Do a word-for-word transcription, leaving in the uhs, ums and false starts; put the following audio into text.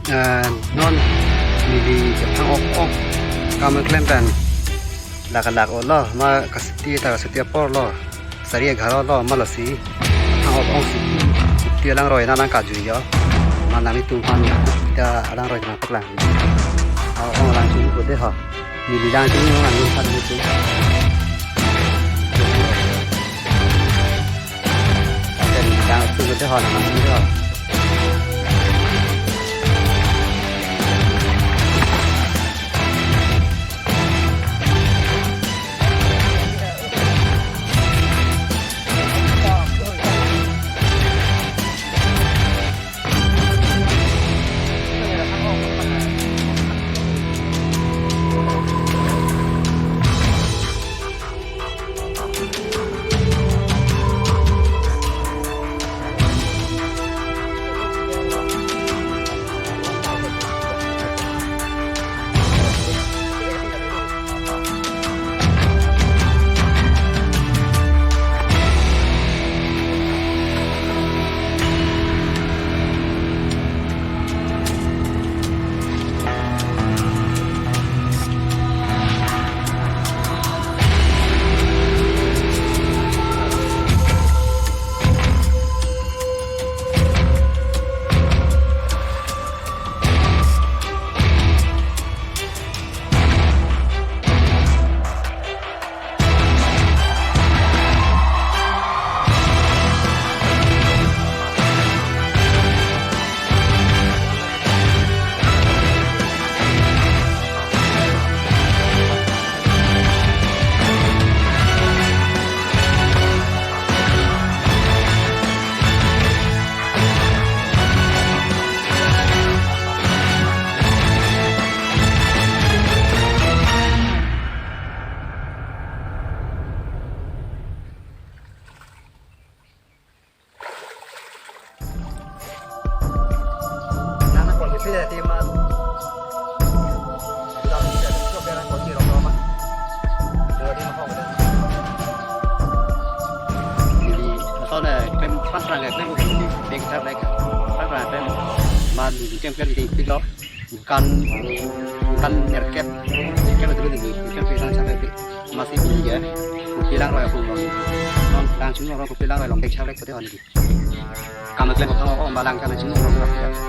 Eh, non neli kethang ok ok kam klem pen lak lak olo, ma kasuti ta kasuti apor lo, sari egharo lo, ma lasi kethang ok ok si, ti alangroi nang nangkajui jo, ma nanglitum aphan ta alangroi nangpaklang. Ok ok lang chini ko de ho. Neli lang chini nang nangphan neli chini. Akan lang chini ko de ho, nang nang de ho. Nana kol kisi ya, teman. Sudah bisa, sudah berang kol kisi rong rong, ah. Dua di mahal, udah. Jadi, asal na klem pasrang ya, klem di dengkar lek. Pasrang klem, man di klem klem di pilo. Kan, kan nerkep, nerkep dulu di klem pisang sampai di masih di ya. Kopi langroi aku non. Non lang chini orang kopi langroi long dek chak lek putih on di. Kam klem kethang ok ok ma lang kan chini orang.